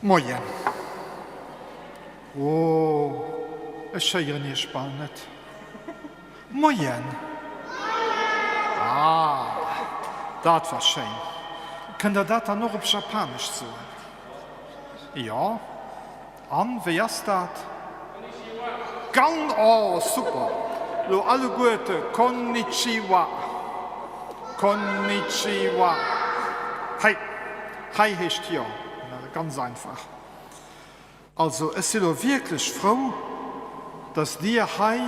Moien. Oh, ech héieren iech bal net. Moien. Ah, dat war schéin. Kënnt der dat dann och op Japanesch soen? Jo. An, wéi ass dat? Gan, oh, super! Lo alleguerte, Konnichiwa! Konnichiwa! Hei, hei heescht jo, ganz einfach. Also, ech si lo wierklech frou, dass Dir hei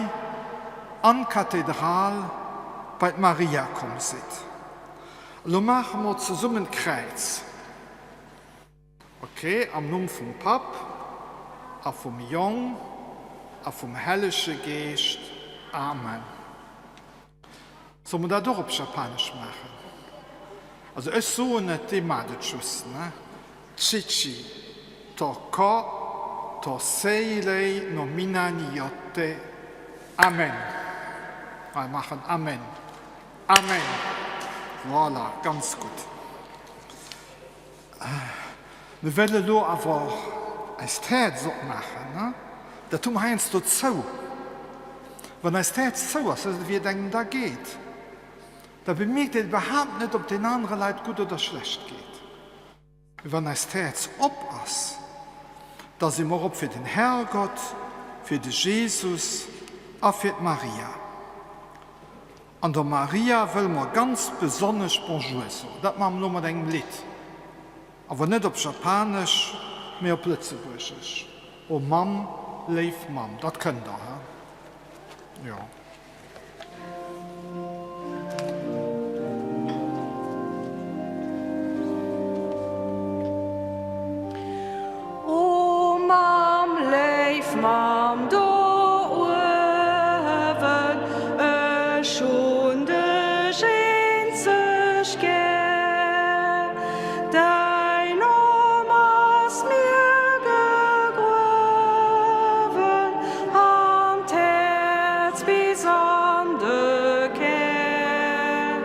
an d'Kathedral bei d'Maria komm sidd. Elo maache mer zesummen d'Kräiz. Ok, am Numm vum Papp a vum Jong a vum Hellege Geescht. Amen. Solle mer dat och op Japanesch maachen? Also ech soen et, dir maacht et just, ne? Chichi to ko to seirei no mina ni yotte. Amen. Mer maachen Amen. Amen. Voilà, ganz gutt. Mir wëlle lo awer eist Häerz opmaachen. Dat hu mer heiansdo zou. Wann eist Häerz zou ass, wësst Der, wéi et engem da geet? Da bemierkt een iwwerhaapt net, ob den anere Leit gutt oder schlecht geet. Mee wann eist Häerz op ass, da si mer op fir den Herrgott, fir de Jesus a fir d'Maria. An der Maria wëlle mer ganz besonnesch Bonjour soen. Dat maache mer elo mat engem Lidd, awer net op Japanesch, mee op Lëtzebuergesch, O Mamm, léif Mamm. Dat kënnt der, he? Jo. O Mamm, léif Mamm do uewen, ech hunn dech eenzeg gär. Däin Numm ass mir gegruewen an d'Häerz bis an de Kär.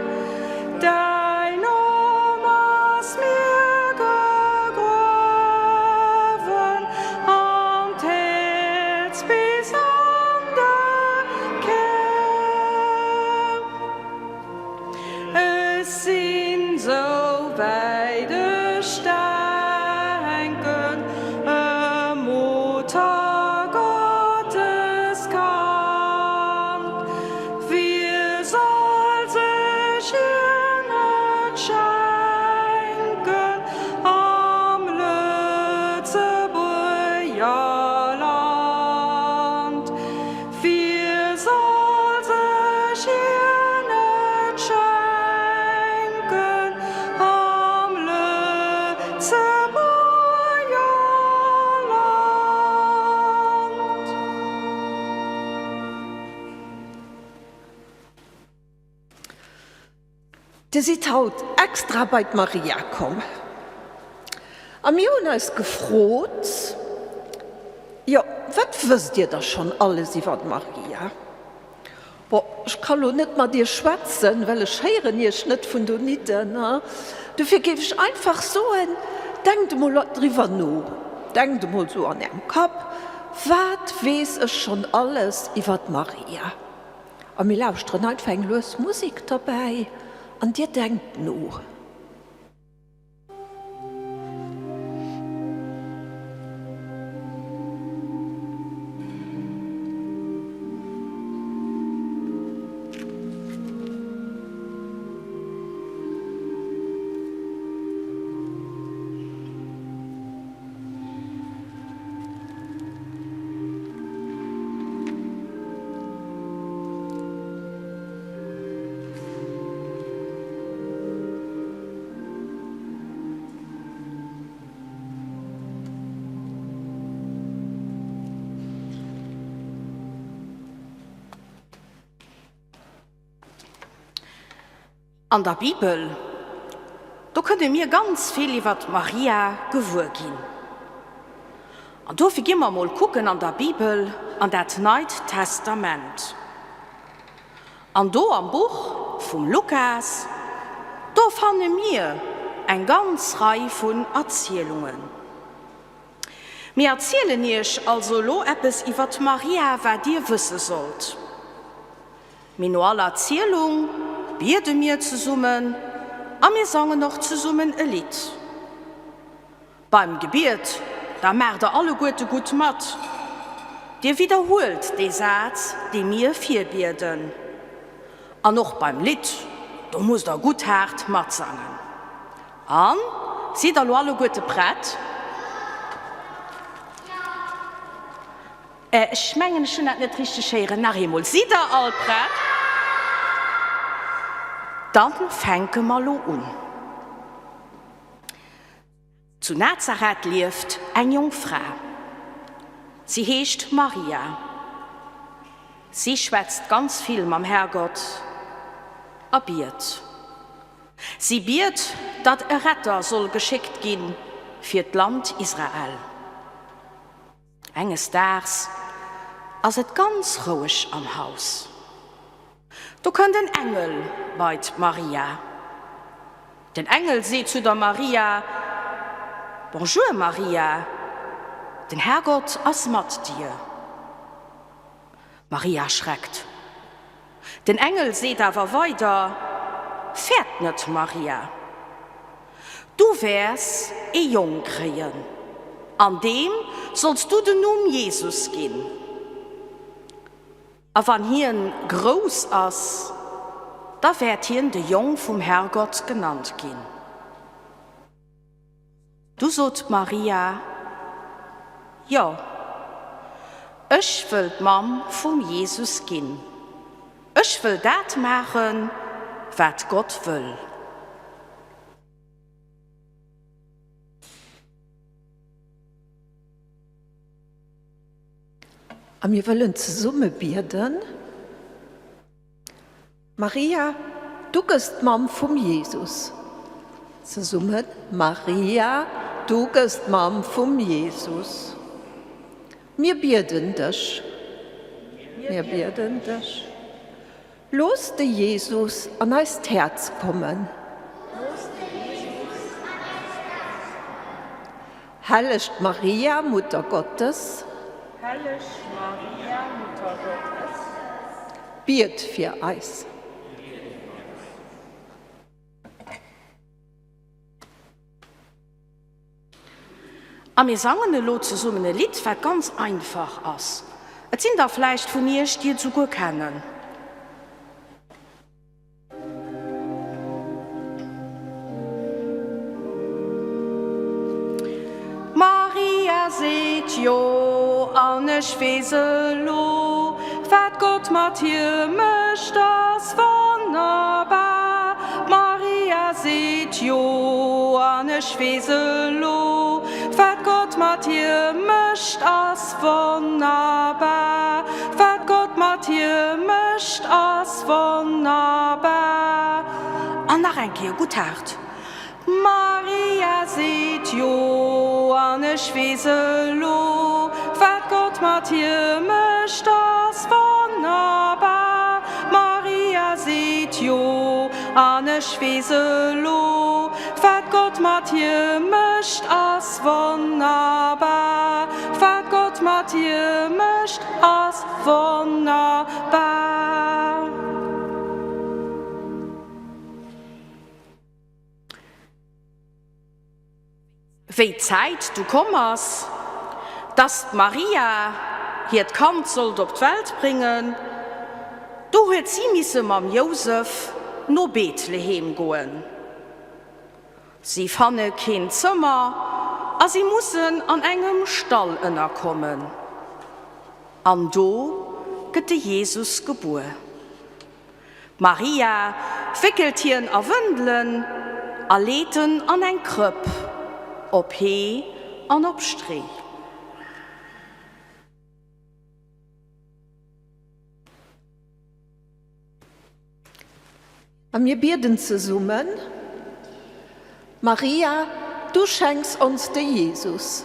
Däin Numm ass mir gegruewen an d'Häerz bis an de Kär. Ech sinn, sou wäit ech denken, e Muttergotteskand. Wie soll sech hir net schenken am Lëtzebuerger Land? Wie soll sech hir net schenken am Lëtzebuerger Land? Dir sidd haut extra bei d'Maria komm a mir hunn eis gefrot, Jo, wat wësst Dir da schonn alles iwwer d'Maria? Bon, ech ka lo net mat Iech schwätzen, well ech héieren Iech net vun donidden. Dofir géif ech einfach soen, denkt emol driwwer no, denkt emol sou an Ärem Kapp, Wat weess ech schonn alles iwwer d'Maria? A mir lauschteren einfach eng lues Musek derbäi an dir denkt no. An der Bibel, do kënne mir ganz vill iwwer d'Maria gewuer ginn. An dofir gi mer mol kucken an der Bibel an dat Neit Testament. An do am Buch vum Lukas, do fanne mir eng ganz Rei vun Erzielungen. Mir erzielen iech also elo eppes iwwer d'Maria, wat dir wësse sollt. Mee no all Erzielung biede mir zesummen a mir sangen och zesummen e Lidd. Beim Gebiet, da maacht der alleguerte gutt mat. Dir widderhuelt dee Saz, dee mir virbieden. An och beim Lidd, do musst der gutt haart matsangen. An, sidd der lo alleguerte prett? Ech mengen, ech hunn dat net richteg héieren. Nach eemol, Sidd der all prett? Dann fänke mer lo un. Zu Nazareth lieft eng jonk Fra. Si heescht Maria. Si schwätzt ganz vill mam Herrgott a biet. Si biet, datt e Retter soll geschéckt gi fir d'Land Israel. Enges Daags ass et ganz roueg am Haus. Do kënnt en Engel bei d'Maria. Den Engel seet zu der Maria, Bonjour Maria, den Herrgott ass mat dir. D'Maria schreckt. Den Engel seet awer weider, Fäert net, Maria, du wäers ee Jong kréien, an deem solls du den Numm Jesus ginn. A wann hien grouss ass, da wäert hien de Jong vum Herrgott genannt ginn. Du sot d'Maria, Jo, ech wëll d'Mamm vum Jesus ginn. Ech wëll dat maachen, wat Gott wëll. A mir wëllen zesumme bieden. Maria, du gëss d'Mamm vum Jesus. Zesummen, Maria, du gëss d'Mamm vum Jesus. Mir bieden dech. Mir bieden dech. Looss de Jesus an eist Häerz kommen. Hellegt Maria, Mutter Gottes. Helleg Maria, Mutter Gottes. Biet fir eis. A mir sangen elo zesummen e Lidd, wat ganz einfach ass. Et sinn der vläicht vun iech, déi et souguer kennen. D'Maria seet jo, an ech weess elo, wat Gott mat hir mécht, ass wonnerbar. D'Maria seet jo, an ech weess elo, wat Gott mat hir mécht, ass wonnerbar. Wat Gott mat hir mécht, ass wonnerbar. An nach eng Kéier gutt haart. D'Maria seet jo, an ech weess elo, wat Gott mat hir mécht, ass wonnerbar. D'Maria seet jo, an ech weess elo, wat Gott mat hir mécht, ass wonnerbar. Wat Gott mat hir mécht, ass Wonnerbar! Wéi d'Zäit du komm ass, dass d'Maria hiert Kand sollt op d'Welt bréngen, do huet si misse mam Jousef no Bethlehem goen. Si fanne keen Zëmmer a si mussen an engem Stall ënnerkommen. An do gëtt de Jesus gebuer. D'Maria wéckelt hien a Wëndelen a leet en an eng Krëpp op Hee an op Stree. A mir bieden zesummen, Maria, du schenks ons de Jesus.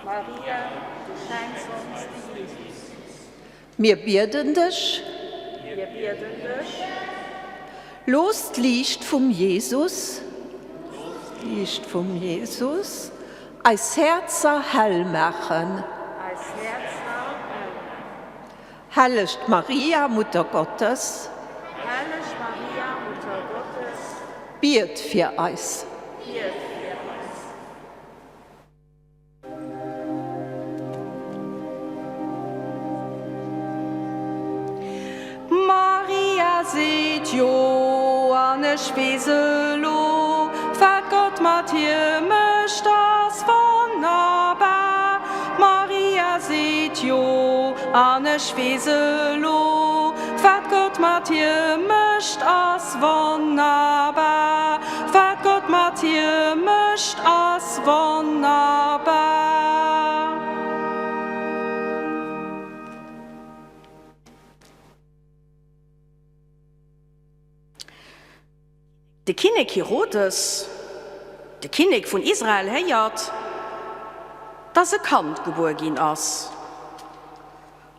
Maria, du schenks ons de Jesus. Mir bieden dech. Mir bieden dech. Looss d'Liicht vum Jesus, d'Liicht vum Jesus. Eis Häerzer hell maachen. Hellegt Maria, Mutter Gottes. Biet fir eis. D'Maria seet Jo, an ech weess elo, wat Gott mat hir mécht, ass wonnerbar. D'Maria seet Jo, an ech weess elo, wat Gott mat hir mécht, ass wonnerbar. Wat Gott mat hir mécht, ass wonnerbar. De Kinnek Herodes, de Kinnek vun Israel, héiert, dass e Kand gebuer ginn ass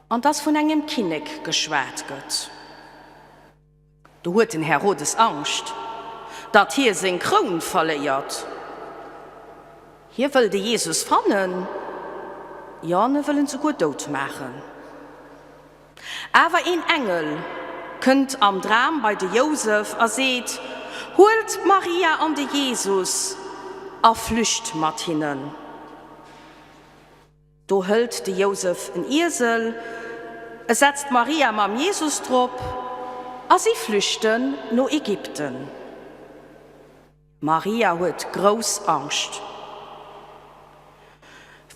an dass vun engem Kinnek geschwat gëtt. Do huet den Herodes Angscht, datt hie seng Kroun verléiert. Hie wëll de Jesus fannen, jo, an e wëll en souguer dout maachen. Awer een Engel kënnt am Dram bei de Jousef a seet, Huelt d'Maria an de Jesus a flücht mat hinnen. Do hëlt de Jousef en Iesel, e setzt d'Maria mam Jesus drop a si flüchten no Ägypten. D'Maria huet grouss Angscht.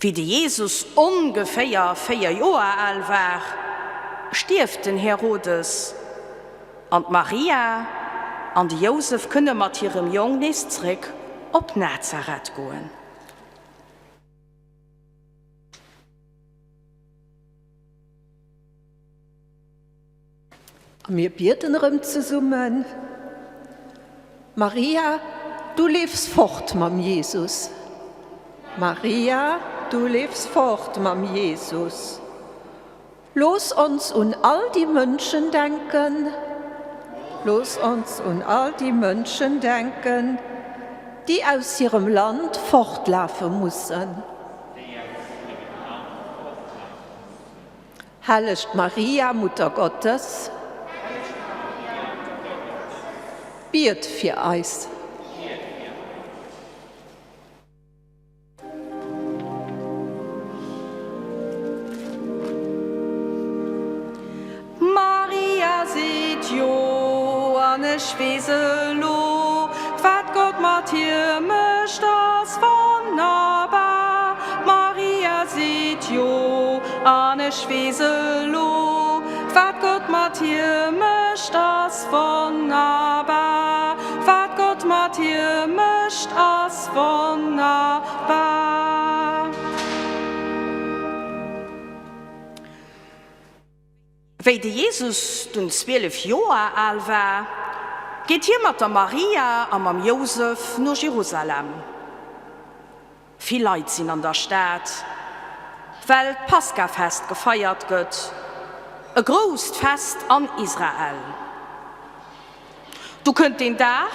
Wéi de Jesus ongeféier 4 Joer al war, stierft den Herodes an d'Maria an de Jousef kënne mat hirem Jong nees zréck op Nazareth goen. A mir bieden erëm zesummen. Maria, du leefs fort mam Jesus. Maria, du leefs fort mam Jesus. Looss ons un all déi Mënschen denken, looss ons un all déi Mënschen denken, déi aus hirem Land fortlafe mussen. Hellegt Maria, Mutter Gottes, biet fir eis. D'Maria seet Jo, an ech weess elo, wat Gott mat hir mécht, ass wonnerbar. D'Maria seet Jo, an ech weess elo, wat Gott mat hir mécht, ass wonnerbar. Wat Gott mat hir mécht, ass Wonnerbar! Wéi de Jesus dunn 12 Joer al war, geet hie mat der Maria a mam Jousef no Jerusalem. Vill Leit sinn an der Stad, well d'Paskafest gefeiert gëtt, e grousst Fest an Israel. Du kënnt deen Dag,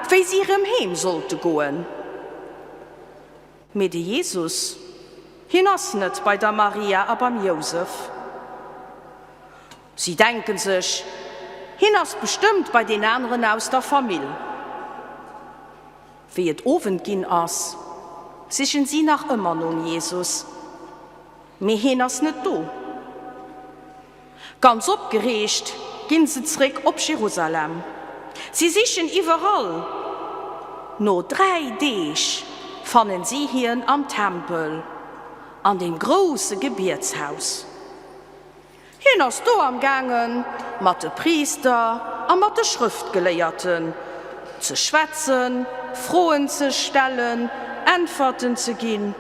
wéi si erëm heem sollte goen. Mee de Jesus, hien ass net bei der Maria a beim Jousef. Si denken sech, Hien ass bestëmmt bei deen aneren aus der Famill. Wéi et Owend ginn ass, sichen si nach ëmmer nom Jesus, mee hien ass net do. Ganz opgereegt ginn se zréck op Jerusalem. Si sichen iwwerall. No 3 Deeg fannen si hien am Tempel, an deem grousse Gebietshaus. Hien ass do am gaangen, mat de Priister a mat de Schrëftgeléierten ze schwätzen, Froen ze stellen, Äntwerten ze ginn.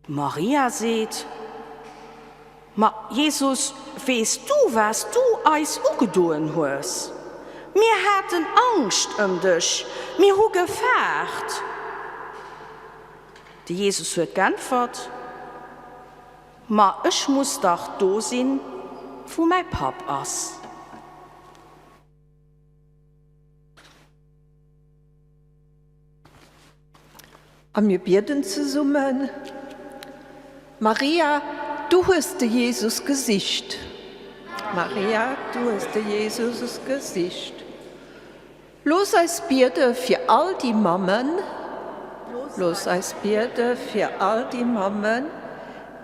D'Maria seet, Ma Jesus, weess du, wat s du eis ugedoen hues? Mir haten Angscht ëm dech, mir hu gefaart. De Jesus huet geäntwert, Ma ech muss dach do sinn, wou mäi Papp ass. A mir bieden zesummen, Maria, du hues de Jesus gesicht. Maria, du hues de Jesus gesicht. Looss eis biede fir all déi Mammen, Looss eis biede fir all déi Mammen,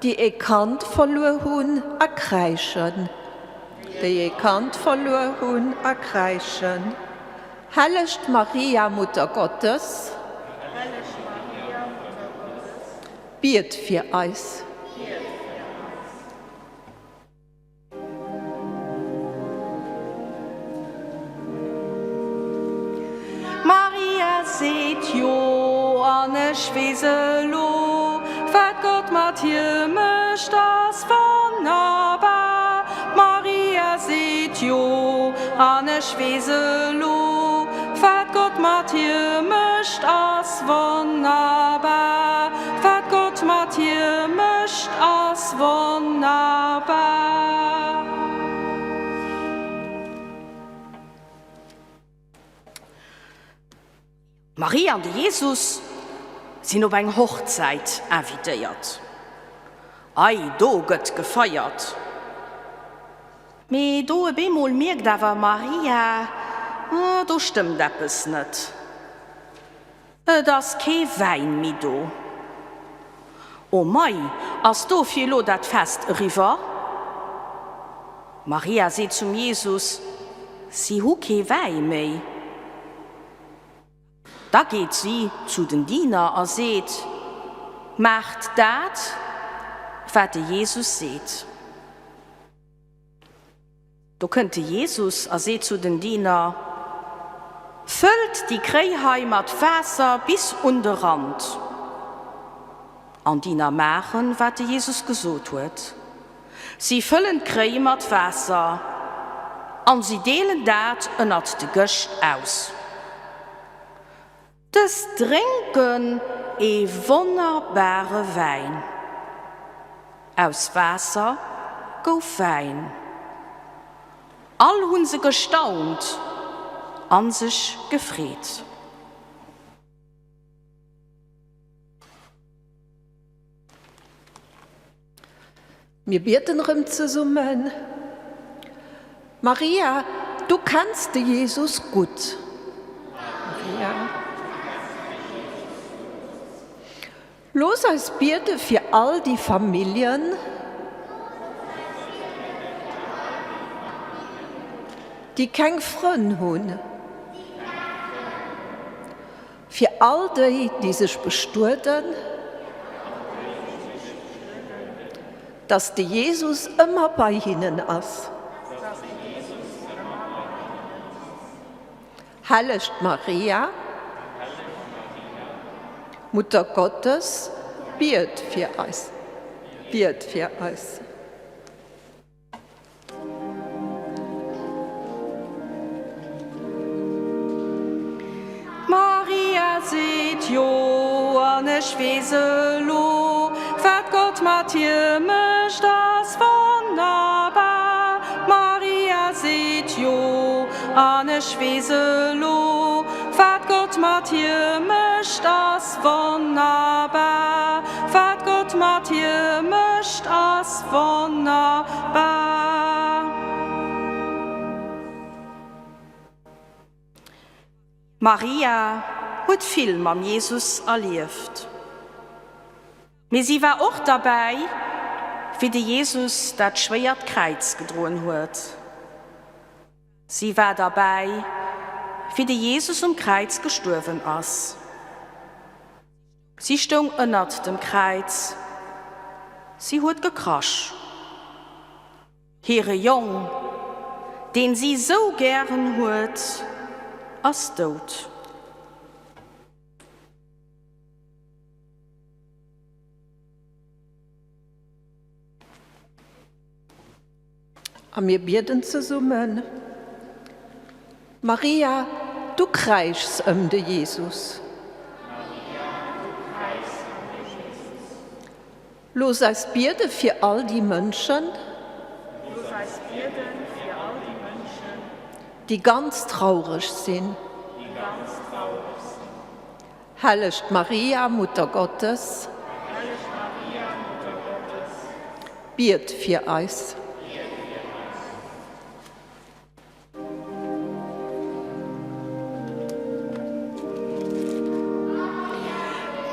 déi e Kand verluer hunn a kräischen, déi e Kand verluer hunn a kräischen. Hellegt Maria, Mutter Gottes, biet fir eis. Maria seet jo an ech weess elo, wat Gott mat hir mécht ass wonnerbar. Maria seet jo an ech weess elo, wat Gott mat hir mécht ass wonnerbar. Wat Gott mat hir mécht ass wonnerbar. D'Marie an de Jesus sinn op eng Hochzäit invitéiert. Ei, do gëtt gefeiert! Mee do op eemol mierkt awer Maria, do stëmmt eppes net. Et ass kee Wäin méi do. O mei, ass dofir elo dat Fest eriwwer? D'Maria seet zum Jesus, Si hu kee Wäi méi. Da geet si zu den Diener a seet, Maacht dat, wat de Jesus seet. Do kënnt de Jesus a seet zu den Diener, Fëllt déi Kréi hei mat Waasser bis un de Rand. An d'Diener maachen, wat de Jesus gesot huet. Si fëllen d'Kréi mat Waasser an si deelen dat ënnert de Gëscht aus. Dës drénken ee wonnerbare Wäin. Aus Waasser gouf Wäin. All hunn se gestaunt an sech gefreet. Mir bieden erëm zesummen. Maria, du kenns de Jesus gutt. Maria. Looss eis biede fir all déi Familljen, déi keng Frënn hunn, Fir all déi, déi sech bestueden, dass de Jesus ëmmer bei hinnen ass. Hellegt Maria, Mutter Gottes, biet fir eis. Biet fir eis. D'Maria seet jo, an ech weess elo, wat Gott mat hir mécht, ass wonnerbar. D'Maria seet jo, an ech weess elo, wat Gott mat hir mécht, ass wonnerbar. Wat Gott mat hir mécht, ass Wonnerbar! D'Maria huet vill mam Jesus erlieft. Mee si war och derbäi, wéi de Jesus dat schwéiert Kräiz gedroen huet. Si war derbäi, wéi de Jesus um Kräiz gestuerwen ass. Si stoung ënnert dem Kräiz, si huet gekrasch. Hire Jong, deen si sou gären huet, ass dout. A mir bieden zesummen, Maria, du kräischs ëm de Jesus. Looss eis biede fir all déi Mënschen, déi ganz traureg sinn. Hellegt Maria, Mutter Gottes. Biet fir eis.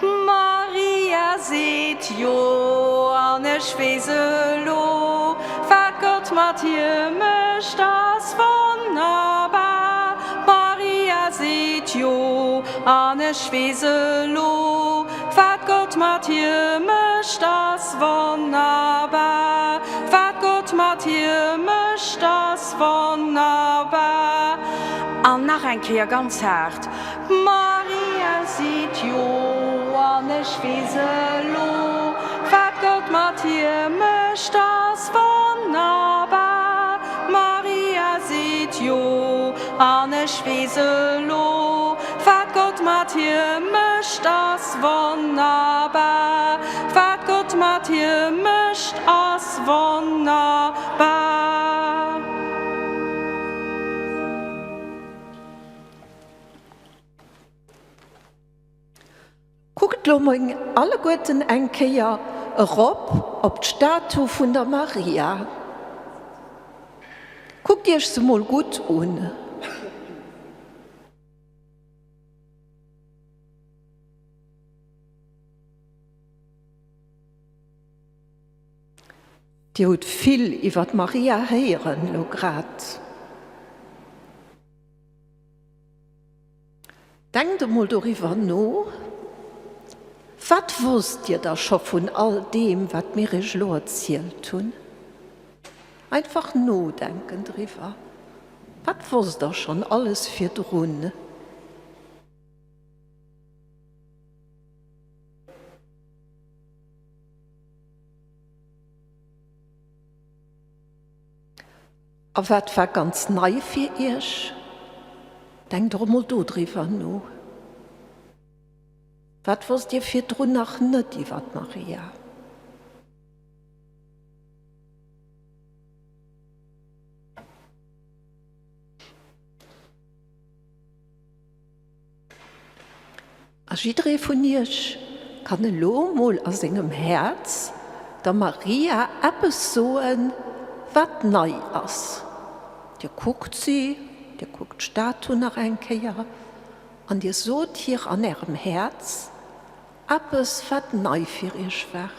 Maria seet Jo an ech weess elo, wat Gott mat hir mécht ass wonnerbar. Maria seet Jo an ech weess elo, wat Gott mat hir mécht ass wonnerbar. Wat Gott mat hir mécht ass wonnerbar. An nach eng Kéier ganz haart. Maria seet Jo an ech weess elo, wat Gott mat hir mécht ass wonnerbar. Maria seet Jo an ech weess elo, wat Gott mat hir mécht ass wonnerbar. Wat Gott mat hir mécht ass wonnerbar. Kuckt lo mol alleguerten eng Kéier erop op d'Statu vun der Maria. Kuckt iech se mol gutt un. Dir hutt vill iwwer d'Maria héieren lo grad. Denkt emol doriwwer no, Wat wosst Dir da scho vun all deem, wat mir Iech elo erzielt hunn? Einfach nodenken driwwer, Wat wosst Der schonn alles virdrun? A wat war ganz nei fir Iech? Denkt och emol dodriwwer no. Wat wosst Dir virdrun nach net iwwer d'Maria? A jidderee vun iech kann elo mol a sengem Häerz der Maria eppes soen, wat nei ass. Dir kuckt si, dir kuckt d'Statu nach eng Kéier an dir sot hir an ärem Häerz eppes, wat nei fir iech war.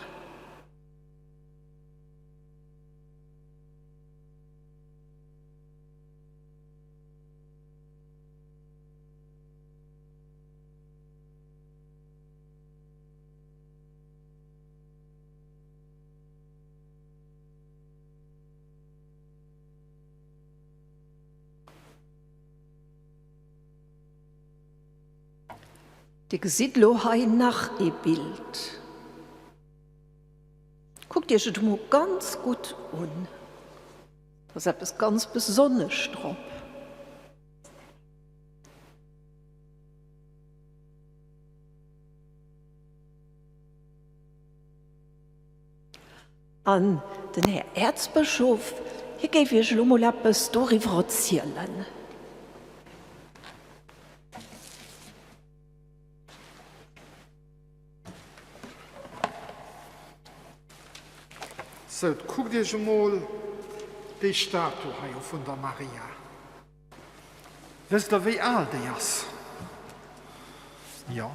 Dir gesitt elo hei nach ee Bild. Kuckt Iech et emol ganz gutt un. Do ass eppes ganz Besonnesch drop. An den Här Äerzbëschof, hie géif Iech elo mol eppes doriwwer erzielen. Sou, kuckt Iech emol déi Statu hei u vun der Maria. Wësst der wéi al déi ass? Jo.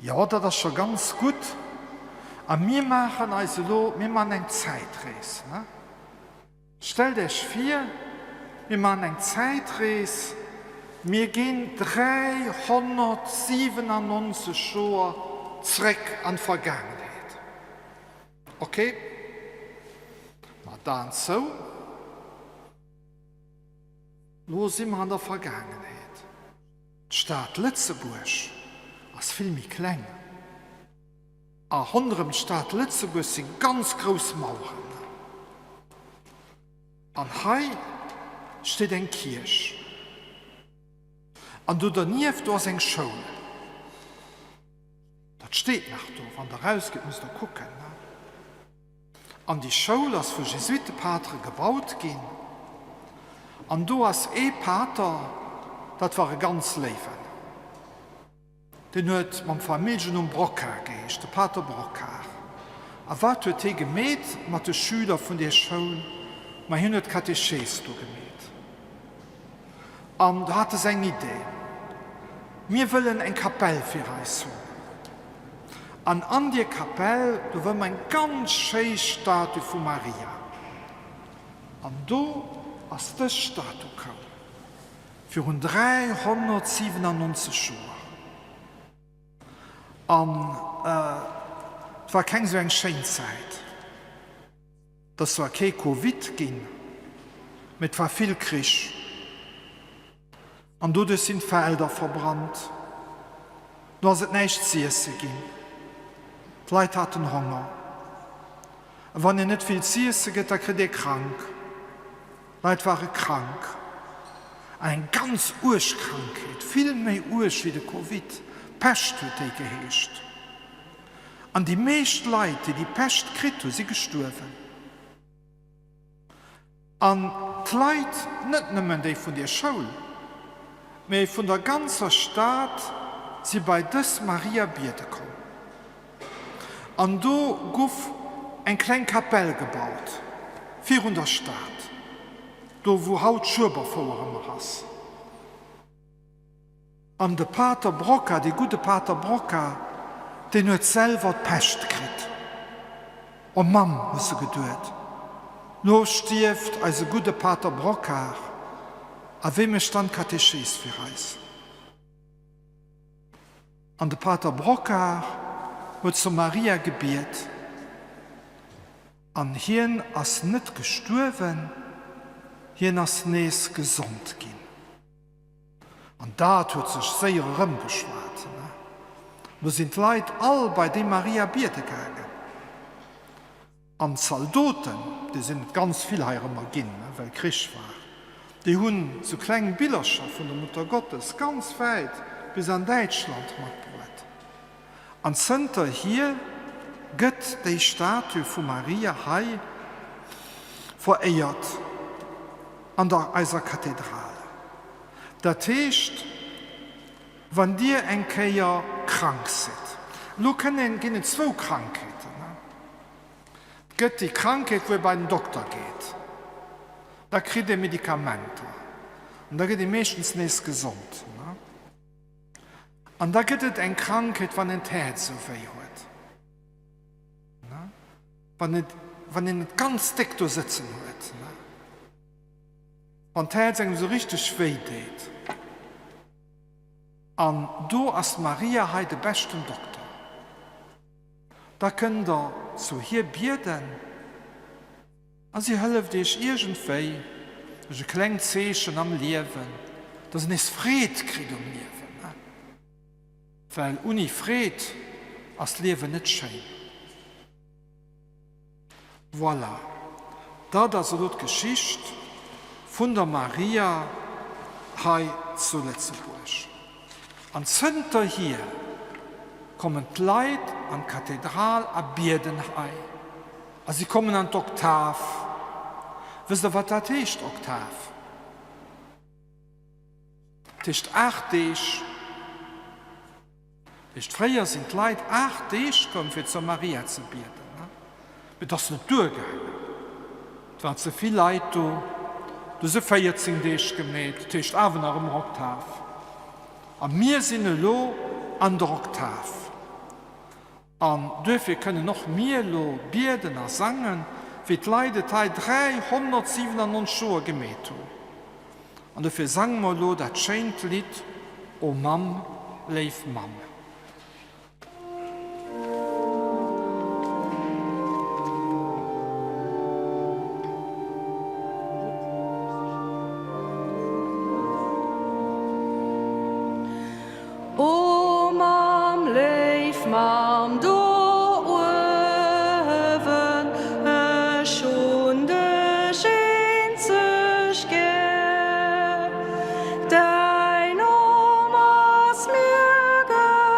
Jo, dat ass scho ganz gutt. A mir maachen eis elo, mir maachen eng Zäitrees, ne? Stellt Iech vir, mir maachen eng Zäitrees, mir ginn 397 Joer zréck an d'Vergaangenheet. Ok, mat d'Aen zou. Lo si mer an der Vergaangenheet. D'Stad Lëtzebuerg ass vill méi kleng. A ronderëm d'Stad Lëtzebuerg si ganz grouss Maueren. An hei steet eng Kierch. An do dernieft, do ass eng Schoul. Dat steet nach do, wann der rausgitt, musst der kucken. An déi Schoul ass vu Jesuitepatere gebaut ginn. An do ass ee Pater, dat war e ganz Léiwen. Deen huet mam Familljennumm Brocquart geheescht, de Pater Brocquart. A wat huet hie gemeet mat de Schüler vun deer Schoul? Ma hien huet d'Katechees do gemeet. An do hate se eng Idee, Mir wëllen eng Kapell fir eis hunn. An an deer Kapell, do wëlle mer eng ganz schéi Statue vu Maria. An do ass dës Statue koum, virun 397 Joer. An et war keng esou eng schéin Zäit. Et ass zwar kee Covid ginn, mee et war vill Krich. An doduerch sinn d'Felder verbrannt. Do ass et näischt z'iesse ginn. D'Leit haten Honger. A wann een net vill z'iesse gëtt, da kritt ee krank. D'Leit ware krank. An eng ganz uerg Krankheet, vill méi uerg wéi de Covid, Pescht huet déi geheescht. An déi meescht Leit, déi déi Pescht kritt hu si gestuerwen. An d'Leit, net nëmmen déi vun der Schoul, mee vun der ganzer Stad si bei dës Maria biede komm. An do guff eng kleng Kapell gebaut virun der Stad, do wou haut d'Schueberfouer ëmmer ass. An de Pater Brocca, dee gudde Pater Brocca, deen huet selwer d'Pescht kritt. O Mamm, hu se geduet, lo stierft eise gudde Pater Brocquart, a wee mécht dann d'Katechees fir eis? An de Pater Brocquart huet zur Maria gebiet, an hien ass net gestuerwen, hien ass nees gesond ginn. An dat huet sech séier erëmgeschwat. Do sinn d'Leit all bei déi Maria biede gaangen. An d'Zaldoten, déi sinn et ganz vill heirëmmer ginn, well Krich war, déi hunn sou kleng Billercher vun der Muttergottes ganz wäit bis an Däitschland matbruet. An zënterhier gëtt déi Statue vu Maria hei veréiert an der eiser Kathedral. Dat heescht, wann Dir eng Kéier krank sidd, elo kënnen, ginn et zwou Krankheeten, Et gëtt déi Krankheet, wou ee bei den Dokter geet, da kritt ee Medikamenter an da gëtt ee meeschtens nees gesond. An da gëtt et eng Krankheet, wann een d'Häerz esou wéi huet, wann et, wann een et ganz déck do sëtzen huet, wann d'Häerz engem esou richteg wéi deet. An do ass d'Maria hei de beschten Dokter. Da kënnt Der zu hir bieden. A si hëlleft iech iergendwéi duerch e klengt Zeechen am Liewen, dass een nees Freed kritt um Liewen. Well unni Freed ass d'Liewen net schéin. Voilà, dat ass elo d'Geschicht vun der Maria hei zu Lëtzebuerg. An zënterhier kommen d'Leit an d'Kathedral a bieden hei. A si kommen an d'Oktav. Wësst Der, wat dat heescht, Oktav? Dat heescht 8 Deeg. Dat heescht, fréier sinn d'Leit 8 Deeg komm, fir zur Maria ze bieden. Mee et ass net duergaangen. Et waren ze vill Leit do. Du se 14 Deeg gemeet. Dat heescht awer nach ëmmer Oktav. A mir sinn elo an der Oktav. An duerfir kënnen och mir elo bieden a sangen, wéi d'Leit et hei 397 Joer gemeet hunn. An dofir sange mer elo dat schéint Lidd O Mamm, léif Mamm. O Mamm, léif Mamm do uewen, ech hunn dech eenzeg gär. Däin Numm ass mir gehuewen.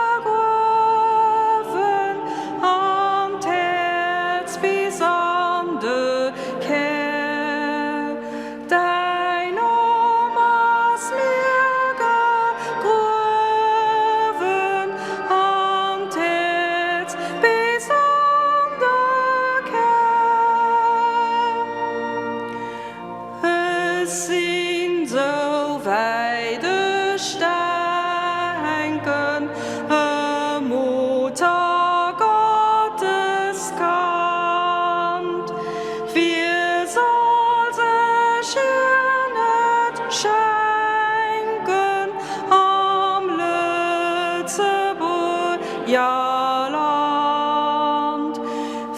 Ech sinn, sou wäit ech denken, e Mutter Gottes Kand. Wie soll sech hir net schenken am Lëtzebuerger Land?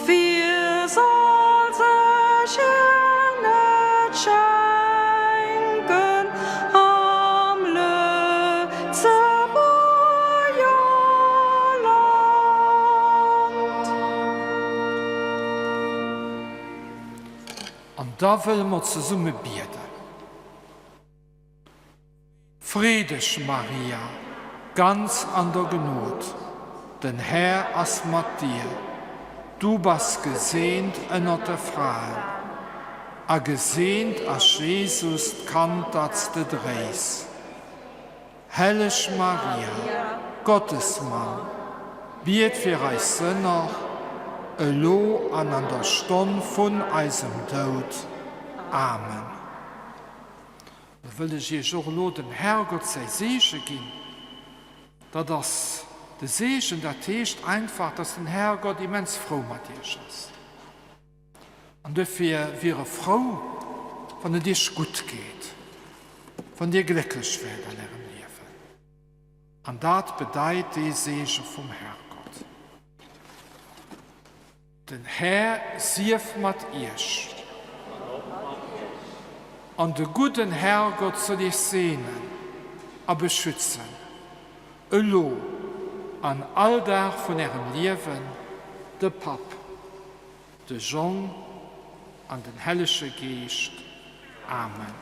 Wie soll sech hir net schenken am Lëtzebuerger Land? An da wëlle mer zesumme bieden. Free dech, Maria, ganz an der Gnod, den Här ass mat dir. Du bass geseent ënnert de Fraen, a geseent ass Jesus, d'Kand, dat s de dréis. Helleg Maria, Gottesmamm, biet fir eis Sënner, elo an an der Stonn vun eisem Doud. Amen. Da wëll ech iech och elo dem Herrgott säi Seege ginn. Dat ass de Seegen, dat heescht einfach, dass den Herrgott immens frou mat iech ass. An duerfir wier e frou, wann et iech gutt geet, wann dir glécklech wäert an ärem Liewen. An dat bedeit dee Seege vum Herrgott. Den Här sief mat iech. An de gudden Herrgott soll iech seenen a beschützen, elo an all Dag vun ärem Liewen, de Papp, de Jong an den Hellege Geescht. Amen.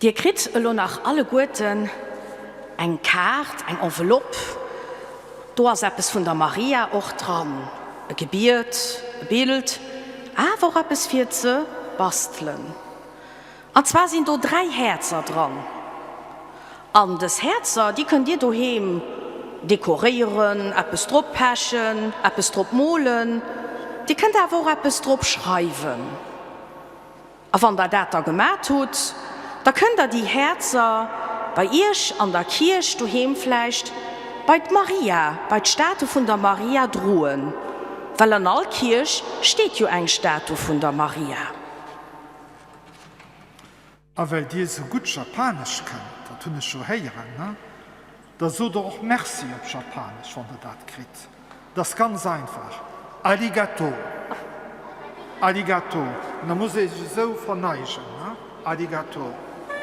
Dir kritt elo nach alleguerten eng Kaart, eng Enveloppe, do ass eppes vun der Maria och dran, e Gebiet, e Bild, awer och eppes fir ze bastelen. An zwar sinn do 3 Häerzer dran. An dës Häerzer, déi kënnt Dir doheem dekoréieren, eppes drop pechen, eppes drop molen, Dir kënnt awer och eppes drop schreiwen. A wann der dat da gemat hutt, da kënnt der déi Häerzer bei iech an der Kierch doheem vläicht bei d'Maria, bei d'Statu vun der Maria droen, well an all Kierch steet jo eng Statu vun der Maria. A well dir esou gutt Japanesch kënnt, dat hunn ech jo héieren, ne? Da sot der och Merci op Japanesch, wann der dat kritt. Dat ass ganz einfach, Arigato, Arigato. An da musst Dir iech esou verneigen, ne? Arigato.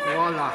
Voilà.